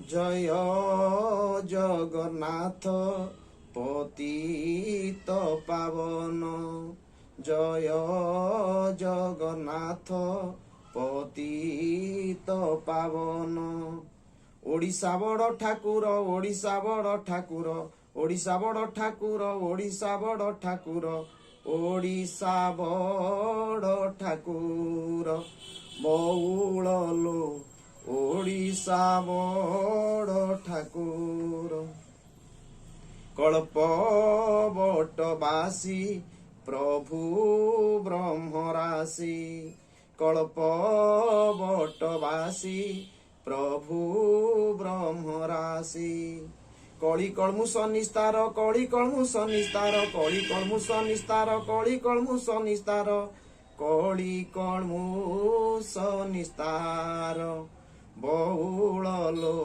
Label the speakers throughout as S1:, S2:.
S1: ଜୟ ଜଗନ୍ନାଥ ପତିତ ପାବନ, ଜୟ ଜଗନ୍ନାଥ ପତିତ ପାବନ। ଓଡ଼ିଶା ବଡ଼ ଠାକୁର, ଓଡ଼ିଶା ବଡ଼ ଠାକୁର, ଓଡ଼ିଶା ବଡ଼ ଠାକୁର, ଓଡ଼ିଶା ବଡ଼ ଠାକୁର, ଓଡ଼ିଶା ବଡ଼ ଠାକୁର ବଉଳ ଲୋ, ଓଡ଼ିଶା ବଡ଼ ଠାକୁର। କଳ୍ପ ବଟବାସୀ ପ୍ରଭୁ ବ୍ରହ୍ମରାଶି, କଳ୍ପ ବଟବାସୀ ପ୍ରଭୁ ବ୍ରହ୍ମରାଶି। କଳି କଳମୁଷ ନିସ୍ତାର, କଳି କଳମୁଷ ନିସ୍ତାର, କଳି କଳମୁଷ ନିସ୍ତାର, କଳି କଳମୁଷ ନିସ୍ତାର, କଳି କଳମୁଷ ନିସ୍ତାର ବଉଳ ଲୋ,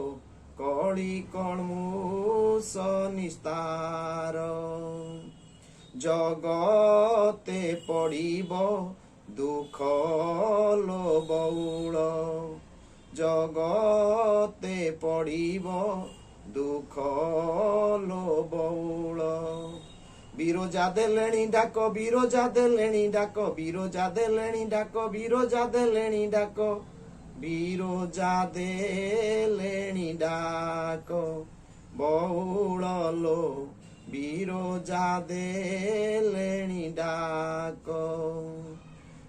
S1: କଳି କଳମୁଷ ନିସ୍ତାର। ଜଗତେ ପଡ଼ିବ ଦୁଃଖ ଲୋ ବଉଳ, ଜଗତେ ପଡ଼ିବ ଦୁଃଖ ଲୋ ବଉଳ। ବିରଜା ଦେଲେଣି ଡାକ, ବିରଜା ଦେଲେଣି ଡାକ, ବିରଜା ଦେଲେଣି ଡାକ, ବିରଜା ଦେଲେଣି ଡାକ, ବିରଜା ଦେଲେଣି ଡାକ ବଉଳ ଲୋ, ବିରଜା ଦେଲେଣି ଡାକ।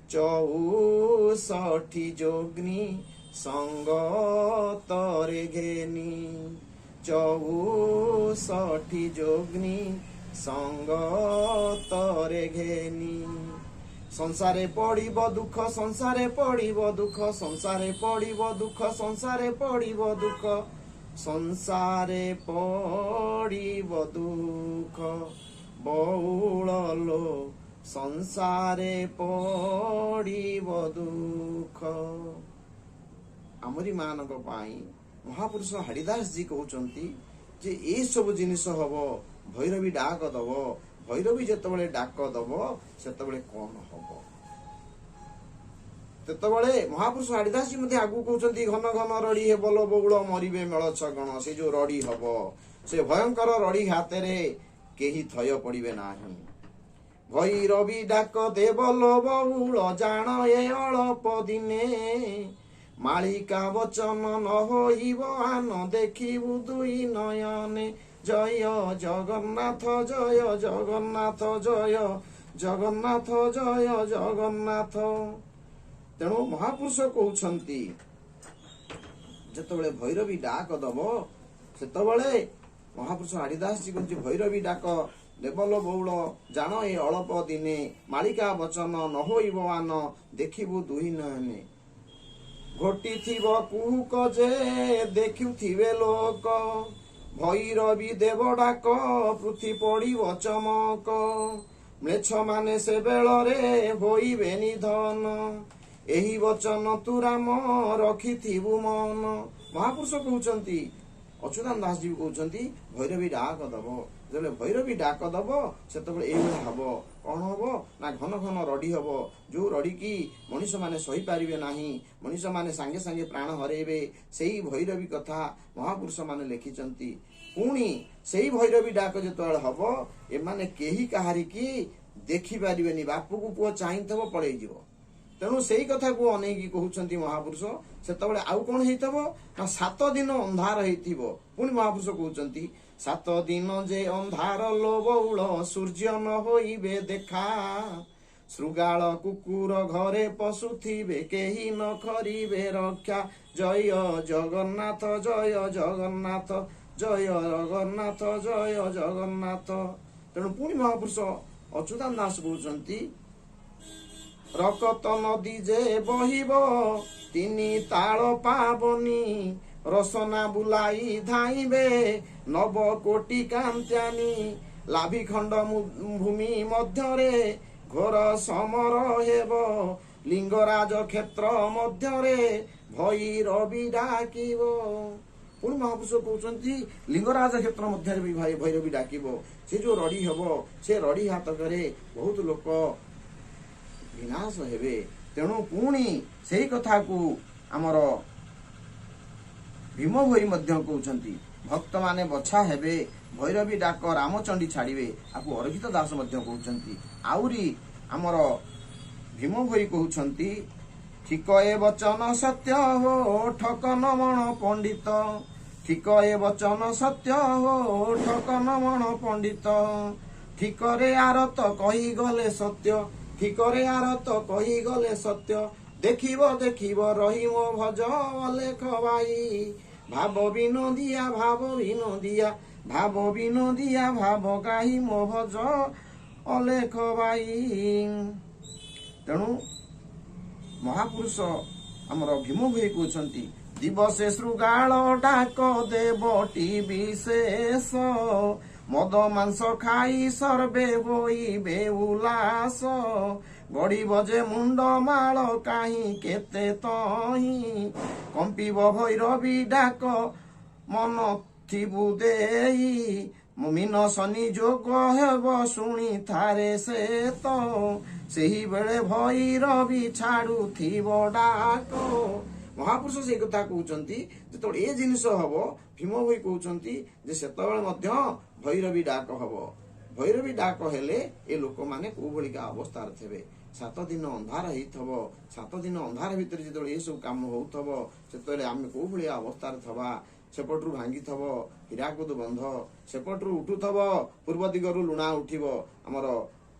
S1: 64 ଯୋଗ୍ନି ସଙ୍ଗତରେ ଘେନି, 64 ଯୋଗ୍ନି ସଙ୍ଗତରେ ଘେନି। ସଂସାରେ ପଡ଼ିବ ଦୁଃଖ, ସଂସାରେ ପଡ଼ିବ ଦୁଃଖ, ସଂସାରେ ପଡ଼ିବ ଦୁଃଖ, ସଂସାରେ ପଡ଼ିବ ଦୁଃଖ, ସଂସାରେ ପଡ଼ିବ ଦୁଃଖ ବଉଳ ଲୋ, ସଂସାରେ ପଡ଼ିବ ଦୁଃଖ। ଆମରି ମାନଙ୍କ ପାଇଁ ମହାପୁରୁଷ ହାଡ଼ିଦାସ ଜି କହୁଛନ୍ତି ଯେ ଏସବୁ ଜିନିଷ ହବ, ଭୈରବୀ ଡାକ ଦବ। ଭୈରବୀ ଯେତେବେଳେ ଡାକ ଦବ ସେତେବେଳେ କଣ ହବ? ସେତେବେଳେ ମହାପୁରୁଷ ହାଡ଼ିଦାସ ଜି ମଧ୍ୟ ଆଗକୁ କହୁଛନ୍ତି, ଘନ ଘନ ରଡ଼ି ହେବ ଲୋ ବଉଳ, ମରିବେ ମେଳଛ ଗଣ। ସେ ଯୋଉ ରଡ଼ି ହବ, ସେ ଭୟଙ୍କର ରଡ଼ି ହାତରେ କେହି ଥୟ ପଡ଼ିବେ ନାହିଁ। ଭୈରବୀ ଡାକ ଦେବ ଲୋ ବଉଳ, ଜାଣ ଏ ଅଳପ ଦିନେ, ମାଳିକା ବଚନ ନ ହୋଇବ ଆନ, ଦେଖିବୁ ଦୁଇ ନୟନେ। ଜୟ ଜଗନ୍ନାଥ, ଜୟ ଜଗନ୍ନାଥ, ଜୟ ଜଗନ୍ନାଥ, ଜୟ ଜଗନ୍ନାଥ। ତେଣୁ ମହାପୁରୁଷ କହୁଛନ୍ତି, ଯେତେବେଳେ ଭୈରବୀ ଡାକ ଦବ ସେତେବେଳେ ମହାପୁରୁଷ ହାଡ଼ିଦାସ ଜି କହୁଛି, ଭୈରବୀ ଡାକ ଦେବଲ ବଉଳ, ଜାଣ ଏ ଅଳପ ଦିନେ, ମାଳିକା ବଚନ ନ ହୋଇବ ଆନ, ଦେଖିବୁ ଦୁଇ ନୟନେ। ଘଟିଥିବ କୁହୁକ ଯେ ଦେଖୁଥିବେ ଲୋକ, ଭୈରବୀ ଦେବ ଡାକ ପୃଥି ପଡ଼ିବ ଚମକ। ମ୍ଲେଚ୍ଛ ମାନେ ସେ ବେଳରେ ହୋଇବେ ନିଧନ, ଏହି ବଚନ ତୁ ରାମ ରଖିଥିବୁ ମନ। ମହାପୁରୁଷ କହୁଛନ୍ତି, ଅଚ୍ୟୁତାନନ୍ଦ ଦାସ ଜୀ କହୁଛନ୍ତି, ଭୈରବୀ ଡାକ ଦବ। ଯେତେବେଳେ ଭୈରବୀ ଡାକ ଦବ ସେତେବେଳେ ଏଇଭଳିଆ ହବ। କଣ ହବ ନା ଘନ ଘନ ରଡି ହବ, ଯୋଉ ରଡିକି ମଣିଷମାନେ ସହିପାରିବେ ନାହିଁ, ମଣିଷମାନେ ସାଙ୍ଗେ ସାଙ୍ଗେ ପ୍ରାଣ ହରେଇବେ। ସେଇ ଭୈରବୀ କଥା ମହାପୁରୁଷ ମାନେ ଲେଖିଛନ୍ତି। ପୁଣି ସେଇ ଭୈରବୀ ଡାକ ଯେତେବେଳେ ହବ, ଏମାନେ କେହି କାହାରିକି ଦେଖିପାରିବେନି। ବାପୁକୁ ପୁଅ ଚାହିଁଥିବ ପଳେଇଯିବ। ତେଣୁ ସେଇ କଥାକୁ ଅନେଇକି କହୁଛନ୍ତି ମହାପୁରୁଷ। ସେତେବେଳେ ଆଉ କଣ ହେଇଥିବ ନା 7 ଦିନ ଅନ୍ଧାର ହେଇଥିବ। ପୁଣି ମହାପୁରୁଷ କହୁଛନ୍ତି, 7 ଦିନ ଯେ ଅନ୍ଧାର ଲୋ ବଉଳ, ସୂର୍ଯ୍ୟ ନ ହୋଇବେ ଦେଖା, ଶୃଗାଳ କୁକୁର ଘରେ ପଶୁଥିବେ, କେହି ନ କରିବେ ରକ୍ଷା। ଜୟ ଜଗନ୍ନାଥ, ଜୟ ଜଗନ୍ନାଥ, ଜୟ ଜଗନ୍ନାଥ, ଜୟ ଜଗନ୍ନାଥ। ତେଣୁ ପୁଣି ମହାପୁରୁଷ ଅଚ୍ୟୁତାନନ୍ଦ ଦାସ କହୁଛନ୍ତି, ରକତ ନଦୀ ଯେ ବହିବ ତିନି ତାଳ ପାବନି, ରସନା ବୁଲାଇ ଧାଇଁବେ ନବ କୋଟି କାନ୍ତ୍ୟାନୀ। ଲାଭି ଖଣ୍ଡ ଭୂମି ମଧ୍ୟରେ ଘୋର ସମର ହେବ, ଲିଙ୍ଗରାଜ କ୍ଷେତ୍ର ମଧ୍ୟରେ ଭୈରବୀ ଡାକିବ। ପୁଣି ମହାପୁରୁଷ କହୁଛନ୍ତି, ଲିଙ୍ଗରାଜ କ୍ଷେତ୍ର ମଧ୍ୟରେ ବି ଭାଇ ଭୈରବୀ ଡାକିବ। ସେ ଯୋଉ ରଡି ହବ, ସେ ରଡି ହାତକରେ ବହୁତ ଲୋକ ବିନାଶ ହେବେ। ତେଣୁ ପୁଣି ସେଇ କଥାକୁ ଆମର ଭୀମ ଭୋଇ ମଧ୍ୟ କହୁଛନ୍ତି, ଭକ୍ତମାନେ ବଛା ହେବେ, ଭୈରବୀ ଡାକ ରାମଚଣ୍ଡୀ ଛାଡ଼ିବେ। ଆକୁ ଅରକ୍ଷିତ ଦାସ ମଧ୍ୟ କହୁଛନ୍ତି। ଆହୁରି ଆମର ଭୀମ ଭୋଇ କହୁଛନ୍ତି, ଠିକ ଏ ବଚନ ସତ୍ୟ ହୋ ଠକ ନମଣ ପଣ୍ଡିତ, ଠିକ ଏ ବଚନ ସତ୍ୟ ହୋ ଠକ ନମଣ ପଣ୍ଡିତ, ଠିକରେ ଆରତ କହିଗଲେ ସତ୍ୟ, ଠିକରେ ଆରତ କହିଗଲେ ସତ୍ୟ, ଦେଖିବ ଦେଖିବ ରହି ମୋ ଭଜ ଅଲେଖ ଭାଇ, ଭାବ ବିନୋଦିଆ ଭାବ ବିନୋଦିଆ ଭାବ ବିନୋଦିଆ ଭାବ ଗାହି ମୋ ଭଜ ଅଲେଖ ଭାଇ। ତେଣୁ ମହାପୁରୁଷ ଆମର ଭୀମ ଭୋଇ କହୁଛନ୍ତି, ଦିବସେ ଶୃଗାଳ ଡାକ ଦେବଟି ବିଶେଷ, ମଦ ମାଂସ ଖାଇ ସର୍ବେ ହୋଇବେ ଉଲ୍ଲାସ, ଗଡ଼ିବ ଯେ ମୁଣ୍ଡ ମାଳ କାହିଁ କେତେ ତହିଁ, କମ୍ପିବ ଭୈରବୀ ଡାକ ମନ ଥିବୁ ଦେଇ, ମୀନ ଶନି ଯୋଗ ହେବ ଶୁଣି ଥାରେ ସେ ତ, ସେହି ବେଳେ ଭୈରବୀ ଛାଡୁଥିବ ଡାକ। ମହାପୁରୁଷ ସେଇ କଥା କହୁଛନ୍ତି, ଯେତେବେଳେ ଏ ଜିନିଷ ହବ, ଭୀମ ଭୋଇ କହୁଛନ୍ତି ଯେ ସେତେବେଳେ ମଧ୍ୟ ଭୈରବୀ ଡାକ ହବ। ଭୈରବୀ ଡାକ ହେଲେ ଏ ଲୋକମାନେ କୋଉ ଭଳିକା ଅବସ୍ଥାରେ ଥିବେ? 7 ଦିନ ଅନ୍ଧାର ହେଇଥିବ। 7 ଦିନ ଅନ୍ଧାର ଭିତରେ ଯେତେବେଳେ ଏସବୁ କାମ ହଉଥିବ, ସେତେବେଳେ ଆମେ କୋଉ ଭଳିଆ ଅବସ୍ଥାରେ ଥବା? ସେପଟରୁ ଭାଙ୍ଗିଥବ ହୀରାକୁଦ ବନ୍ଧ, ସେପଟରୁ ଉଠୁଥବ ପୂର୍ବ ଦିଗରୁ ଲୁଣା ଉଠିବ। ଆମର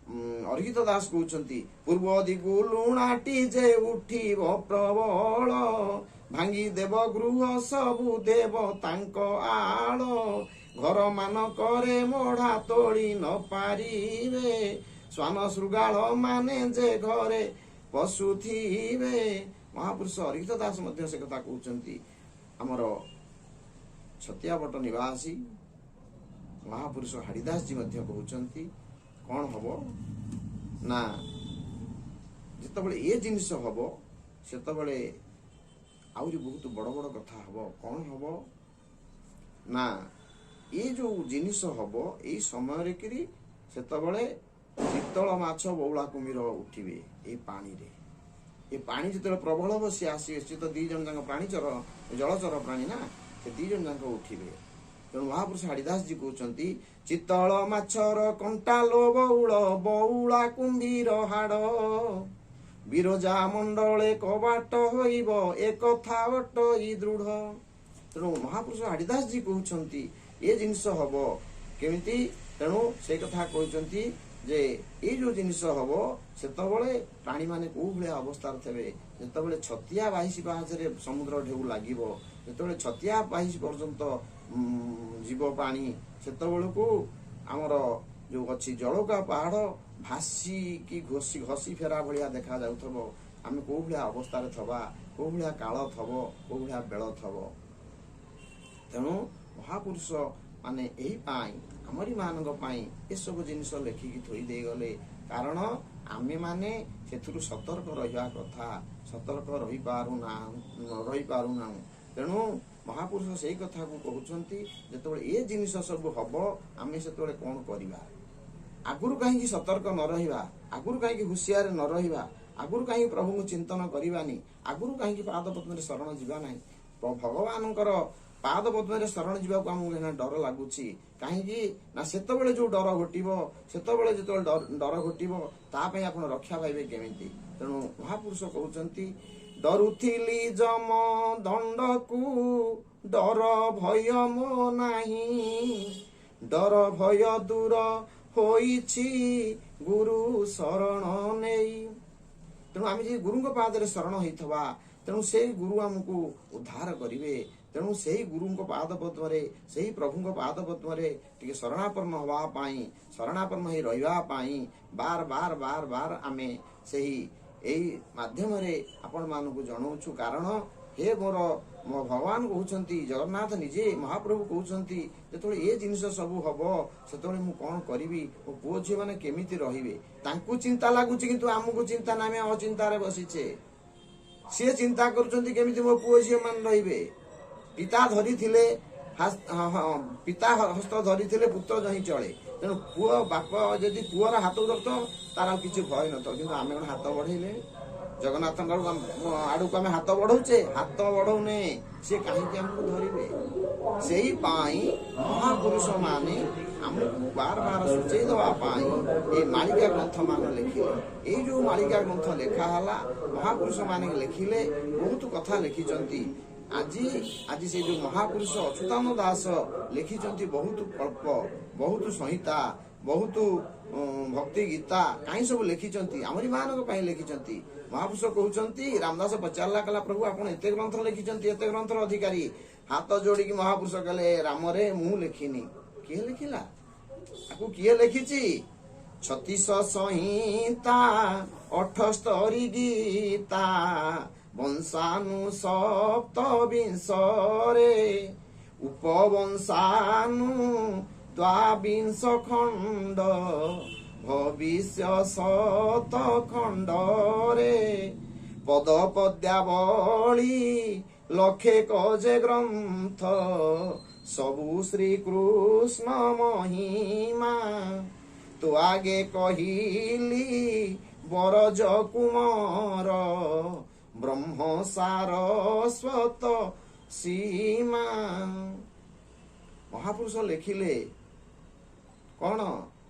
S1: ଅର୍ଘିତ ଦାସ କହୁଛନ୍ତି, ପୂର୍ବ ଦିଗୁ ଲୁଣାଟି ଯେ ଉଠିବ ପ୍ରବଳ, ଭାଙ୍ଗି ଦେବ ଗୃହ ସବୁ ଦେବ ତାଙ୍କ ଆଳ, ଘର ମାନଙ୍କରେ ମଢା ତୋଳି ନ ପାରିବେ, ଶ୍ୱାନ ଶୃଗାଳ ମାନେ ଯେ ଘରେ ପଶୁଥିବେ। ମହାପୁରୁଷ ଅର୍ଘିତ ଦାସ ମଧ୍ୟ ସେ କଥା କହୁଛନ୍ତି। ଆମର ଛତିଆବଟ ନିବାସୀ ମହାପୁରୁଷ ହାଡ଼ିଦାସ ଜୀ ମଧ୍ୟ କହୁଛନ୍ତି, କଣ ହବ ନା ଯେତେବେଳେ ଏ ଜିନିଷ ହବ ସେତେବେଳେ ଆହୁରି ବହୁତ ବଡ଼ ବଡ଼ କଥା ହବ। କଣ ହବ ନା ଏ ଯୋଉ ଜିନିଷ ହବ ଏଇ ସମୟରେ କିରି ସେତେବେଳେ ଚିତଳ ମାଛ ବଉଳା କୁମ୍ଭୀର ଉଠିବେ ଏଇ ପାଣିରେ। ଏ ପାଣି ଯେତେବେଳେ ପ୍ରବଳ ହବ ସିଏ ଆସିବେ, ସିଏ ତ ଦି ଜଣ ଯାକ ପ୍ରାଣୀଚର ଜଳଚର ପ୍ରାଣୀ ନା, ସେ ଦି ଜଣ ଯାକ ଉଠିବେ। ତେଣୁ ମହାପୁରୁଷ ହାଡ଼ିଦାସ ଜୀ କହୁଛନ୍ତି, ଚିତଳ ମାଛର କଣ୍ଟା ଲୋ ବଉଳ ବଉଳା କୁମ୍ଭୀର ହାଡ଼, ବିରଜା ମଣ୍ଡଳେ କବାଟ ହୋଇବ ଏ କଥା ଅଟଇ ଦୃଢ। ତେଣୁ ମହାପୁରୁଷ ହାଡ଼ିଦାସ ଜୀ କହୁଛନ୍ତି ଏ ଜିନିଷ ହବ କେମିତି? ତେଣୁ ସେ କଥା କହୁଛନ୍ତି ଯେ ଏଇ ଯୋଉ ଜିନିଷ ହବ ସେତେବେଳେ ପ୍ରାଣୀମାନେ କୋଉ ଭଳିଆ ଅବସ୍ଥାରେ ଥିବେ? ଯେତେବେଳେ ଛତିଆ 22 ପାହାଚରେ ସମୁଦ୍ର ଢେଉ ଲାଗିବ, ଯେତେବେଳେ ଛତିଆ 22 ପର୍ଯ୍ୟନ୍ତ ଯିବ ପାଣି, ସେତେବେଳକୁ ଆମର ଯୋଉ ଅଛି ଜଳକା ପାହାଡ ଭାସିକି ଘଷି ଫେରା ଭଳିଆ ଦେଖା ଯାଉଥିବ। ଆମେ କୋଉ ଭଳିଆ ଅବସ୍ଥାରେ ଥବା, କୋଉ ଭଳିଆ କାଳ ଥବ, କୋଉ ଭଳିଆ ବେଳ ଥବ। ତେଣୁ ମହାପୁରୁଷ ମାନେ ଏହି ପାଇଁ ଆମରି ମାନଙ୍କ ପାଇଁ ଏସବୁ ଜିନିଷ ଲେଖିକି ଥୋଇ ଦେଇଗଲେ, କାରଣ ଆମେମାନେ ସେଥିରୁ ସତର୍କ ରହିବା କଥା, ସତର୍କ ରହିପାରୁନାହୁଁ। ତେଣୁ ମହାପୁରୁଷ ସେଇ କଥାକୁ କହୁଛନ୍ତି, ଯେତେବେଳେ ଏ ଜିନିଷ ସବୁ ହବ ଆମେ ସେତେବେଳେ କଣ କରିବା? ଆଗରୁ କାହିଁକି ସତର୍କ ନ ରହିବା? ଆଗରୁ କାହିଁକି ହୁସିଆର ନ ରହିବା? ଆଗରୁ କାହିଁକି ପ୍ରଭୁଙ୍କୁ ଚିନ୍ତନ କରିବାନି? ଆଗରୁ କାହିଁକି ପାଦ ପଦ୍ମରେ ଶରଣ ଯିବା ନାହିଁ? ଭଗବାନଙ୍କର ପାଦ ପଦ୍ମରେ ଶରଣ ଯିବାକୁ ଆମକୁ ଏଇନା ଡର ଲାଗୁଛି। କାହିଁକି ନା ସେତେବେଳେ ଯୋଉ ଡର ଘଟିବ, ସେତେବେଳେ ଯେତେବେଳେ ଡର ଘଟିବ ତା ପାଇଁ ଆପଣ ରକ୍ଷା ପାଇବେ କେମିତି? ତେଣୁ ମହାପୁରୁଷ କହୁଛନ୍ତି, ଡରୁଥିଲି ଯମ ଦଣ୍ଡକୁ ଡର ଭୟ ମୋ ନାହିଁ, ଡର ଭୟ ଦୂର ହୋଇଛି ଗୁରୁ ଶରଣ ନେଇ। ତେଣୁ ଆମେ ଯଦି ଗୁରୁଙ୍କ ପାଦରେ ଶରଣ ହେଇଥିବା, ତେଣୁ ସେଇ ଗୁରୁ ଆମକୁ ଉଦ୍ଧାର କରିବେ। ତେଣୁ ସେଇ ଗୁରୁଙ୍କ ପାଦ ପଦ୍ମରେ, ସେଇ ପ୍ରଭୁଙ୍କ ପାଦ ପଦ୍ମରେ ଟିକେ ଶରଣାପନ୍ନ ହବା ପାଇଁ, ଶରଣାପନ୍ନ ହେଇ ରହିବା ପାଇଁ ବାର ବାର ବାର ବାର ଆମେ ସେହି ଏଇ ମାଧ୍ୟମରେ ଆପଣମାନଙ୍କୁ ଜଣାଉଛୁ। କାରଣ ହେ ମୋର ମୋ ଭଗବାନ କହୁଛନ୍ତି, ଜଗନ୍ନାଥ ନିଜେ ମହାପ୍ରଭୁ କହୁଛନ୍ତି, ଯେତେବେଳେ ଏ ଜିନିଷ ସବୁ ହବ ସେତେବେଳେ ମୁଁ କଣ କରିବି? ମୋ ପୁଅ ଝିଅ ମାନେ କେମିତି ରହିବେ? ତାଙ୍କୁ ଚିନ୍ତା ଲାଗୁଛି, କିନ୍ତୁ ଆମକୁ ଚିନ୍ତା ନାହିଁ, ଆମେ ଅଚିନ୍ତାରେ ବସିଛେ। ସିଏ ଚିନ୍ତା କରୁଛନ୍ତି କେମିତି ମୋ ପୁଅ ଝିଅ ମାନେ ରହିବେ। ପିତା ଧରିଥିଲେ ପିତା ହସ୍ତ ଧରିଥିଲେ ପୁତ୍ର ଯହିଁ ଚଳେ। ତେଣୁ ପୁଅ ବାପ ଯଦି ପୁଅର ହାତକୁ ଧରିଥିବ ତାର ଆଉ କିଛି ଭୟ ନଥିବ। କିନ୍ତୁ ଆମେ କଣ ହାତ ବଢେଇଲେ? ଜଗନ୍ନାଥଙ୍କ ଆଡ଼କୁ ଆମେ ହାତ ବଢଉଛେ, ହାତ ବଢଉନେ, ସେ କାହିଁକି ଆମକୁ ଧରିବେ? ସେଇ ପାଇଁ ମହାପୁରୁଷ ମାନେ ଆମକୁ ବାର ବାର ସୂଚେଇ ଦେବା ପାଇଁ ଏ ମାଳିକା ଗ୍ରନ୍ଥ ମାନ ଲେଖିଲେ। ଏଇ ଯୋଉ ମାଳିକା ଗ୍ରନ୍ଥ ଲେଖା ହେଲା, ମହାପୁରୁଷ ମାନେ ଲେଖିଲେ, ବହୁତ କଥା ଲେଖିଛନ୍ତି। ଆଜି ଆଜି ସେ ଯୋଉ ମହାପୁରୁଷ ଅଚ୍ୟୁତାନନ୍ଦ ଦାସ ଲେଖିଛନ୍ତି ବହୁତ କଳ୍ପ, ବହୁତ ସଂହିତା, ବହୁତ ଭକ୍ତି ଗୀତା କାହିଁ ସବୁ ଲେଖିଛନ୍ତି, ଆମରି ମାନଙ୍କ ପାଇଁ ଲେଖିଛନ୍ତି। ମହାପୁରୁଷ କହୁଛନ୍ତି, ରାମଦାସ ପଚାରିଲା, କହିଲା ପ୍ରଭୁ ଆପଣ ଏତେ ଗ୍ରନ୍ଥ ଲେଖିଛନ୍ତି, ଏତେ ଗ୍ରନ୍ଥର ଅଧିକାରୀ। ହାତ ଯୋଡ଼ିକି ମହାପୁରୁଷ କହିଲେ, ରାମରେ ମୁଁ ଲେଖିନି। କିଏ ଲେଖିଲା ଆକୁ? କିଏ ଲେଖିଛି? 36 ସଂହିତା 78 ଗୀତା ବଂଶାନୁ ସପ୍ତ ବିଂଶରେ ଉପବଂଶାନୁ ଦ୍ୱାବିଂଶ ଖଣ୍ଡ ଭବିଷ୍ୟ ଶତ ଖଣ୍ଡରେ ପଦ ପଦ୍ୟାବଳୀ ଲକ୍ଷେ ଯେ ଗ୍ରନ୍ଥ ସବୁ ଶ୍ରୀକୃଷ୍ଣ ମହିମା। ତୁ ଆଗେ କହିଲି ବରଜ କୁମର ବ୍ରହ୍ମ ସାରସ୍ୱତ ସୀମା। ମହାପୁରୁଷ ଲେଖିଲେ କଣ?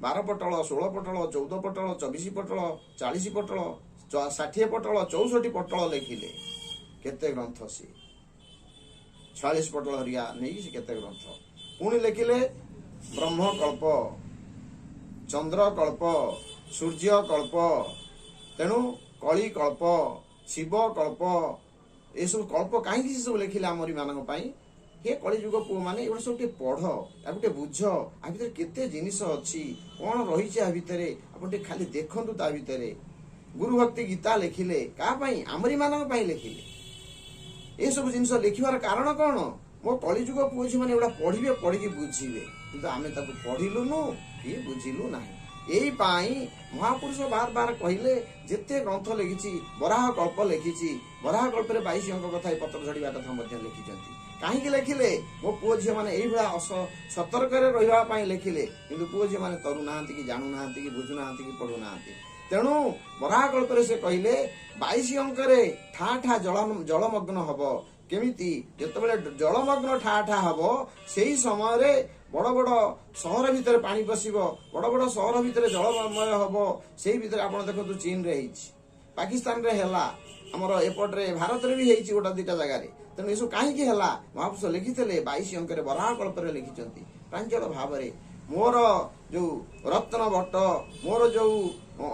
S1: 12 ପଟଳ, 16 ପଟଳ, 14 ପଟଳ, 24 ପଟଳ, 40 ପଟଳ, 60 ପଟଳ, 64 ପଟଳ ଲେଖିଲେ। କେତେ ଗ୍ରନ୍ଥ ସିଏ, 46 ପଟଳ ହରିକା ନେଇକି ସେ କେତେ ଗ୍ରନ୍ଥ ପୁଣି ଲେଖିଲେ। ବ୍ରହ୍ମକଳ୍ପ, ଚନ୍ଦ୍ରକଳ୍ପ, ସୂର୍ଯ୍ୟକଳ୍ପ, ତେଣୁ କଳିକଳ୍ପ, ଶିବକଳ୍ପ, ଏସବୁ କଳ୍ପ କାହିଁକି ସେ ସବୁ ଲେଖିଲେ? ଆମରି ମାନଙ୍କ ପାଇଁ। ହେ କଳିଯୁଗ ପୁଅ ମାନେ, ଏଗୁଡ଼ା ସବୁ ଟିକେ ପଢ, ତାକୁ ଟିକେ ବୁଝ, ଆ ଭିତରେ କେତେ ଜିନିଷ ଅଛି, କଣ ରହିଛି ଆ ଭିତରେ, ଆପଣ ଟିକେ ଖାଲି ଦେଖନ୍ତୁ ତା ଭିତରେ। ଗୁରୁ ଭକ୍ତି ଗୀତା ଲେଖିଲେ କାହା ପାଇଁ? ଆମରି ମାନଙ୍କ ପାଇଁ ଲେଖିଲେ। ଏସବୁ ଜିନିଷ ଲେଖିବାର କାରଣ କଣ? ମୋ କଳିଯୁଗ ପୁଅ ଝିଅ ମାନେ ଏଗୁଡ଼ା ପଢିବେ, ପଢିକି ବୁଝିବେ। କିନ୍ତୁ ଆମେ ତାକୁ ପଢିଲୁନୁ କି ବୁଝିଲୁ ନାହିଁ। ଏଇ ପାଇଁ ମହାପୁରୁଷ ବାର ବାର କହିଲେ, ଯେତେ ଗ୍ରନ୍ଥ ଲେଖିଛି, ବରାହ କଳ୍ପ ଲେଖିଛି, ବରାହ କଳ୍ପରେ 22 ଅଙ୍କ କଥା, ଏ ପତ୍ର ଝଡ଼ିବା କଥା ମଧ୍ୟ ଲେଖିଛନ୍ତି। କାହିଁକି ଲେଖିଲେ? ମୋ ପୁଅ ଝିଅ ମାନେ ଏଇଭଳିଆ ସତର୍କରେ ରହିବା ପାଇଁ ଲେଖିଲେ। କିନ୍ତୁ ପୁଅ ଝିଅ ମାନେ ତରୁନାହାନ୍ତି କି ଜାଣୁନାହାନ୍ତି କି ବୁଝୁନାହାନ୍ତି କି ପଢୁନାହାନ୍ତି। ତେଣୁ ବରାହ କଳ୍ପରେ ସେ କହିଲେ 22 ଅଙ୍କରେ ଠା ଠା ଜଳ ଜଳମଗ୍ନ ହବ। କେମିତି? ଯେତେବେଳେ ଜଳମଗ୍ନ ଠା ଠା ହବ, ସେଇ ସମୟରେ ବଡ ବଡ ସହର ଭିତରେ ପାଣି ପଶିବ, ବଡ ବଡ ସହର ଭିତରେ ଜଳମୟ ହବ। ସେଇ ଭିତରେ ଆପଣ ଦେଖନ୍ତୁ, ଚୀନରେ ହେଇଛି, ପାକିସ୍ତାନରେ ହେଲା, ଆମର ଏପଟରେ ଭାରତରେ ବି ହେଇଛି ଗୋଟା ଦିଟା ଜାଗାରେ। ତେଣୁ ଏସବୁ କାହିଁକି ହେଲା? ମହାପୁରୁଷ ଲେଖିଥିଲେ 22 ଅଙ୍କରେ, ବରାହ କଳ୍ପରେ ଲେଖିଛନ୍ତି ପ୍ରାଞ୍ଜଳ ଭାବରେ। ମୋର ଯୋଉ ରତ୍ନ ବଟ, ମୋର ଯୋଉ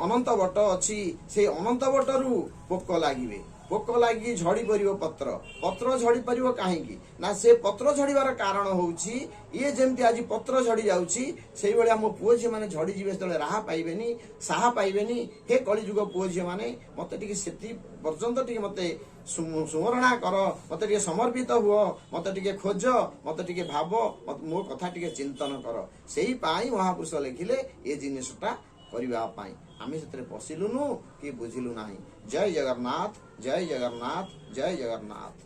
S1: ଅନନ୍ତ ବଟ ଅଛି, ସେଇ ଅନନ୍ତ ବଟରୁ ପୋକ ଲାଗିବେ, ପୋକ ଲାଗି ଝଡି ପରିବ ପତ୍ର। ପତ୍ର ଝଡି ପାରିବ କାହିଁକି ନା ସେ ପତ୍ର ଝଡିବାର କାରଣ ହଉଛି, ଇଏ ଯେମିତି ଆଜି ପତ୍ର ଝଡି ଯାଉଛି, ସେଇଭଳିଆ ମୋ ପୁଅ ଝିଅ ମାନେ ଝଡିଯିବେ, ସେତେବେଳେ ରାହା ପାଇବେନି, ସାହା ପାଇବେନି। ହେ କଳିଯୁଗ ପୁଅ ଝିଅ ମାନେ, ମତେ ଟିକେ ସେତି ପର୍ଯ୍ୟନ୍ତ ଟିକେ ମତେ ସୁମରଣା କର, ମତେ ଟିକେ ସମର୍ପିତ ହୁଅ, ମତେ ଟିକେ ଖୋଜ, ମତେ ଟିକେ ଭାବ, ମୋ କଥା ଟିକେ ଚିନ୍ତନ କର। ସେଇ ପାଇଁ ମହାପୁରୁଷ ଲେଖିଲେ ଏ ଜିନିଷଟା କରିବା ପାଇଁ। ଆମେ ସେଥିରେ ପଶିଲୁନୁ କି ବୁଝିଲୁ ନାହିଁ। ଜୟ ଜଗନ୍ନାଥ, ଜୟ ଜଗନ୍ନାଥ, ଜୟ ଜଗନ୍ନାଥ।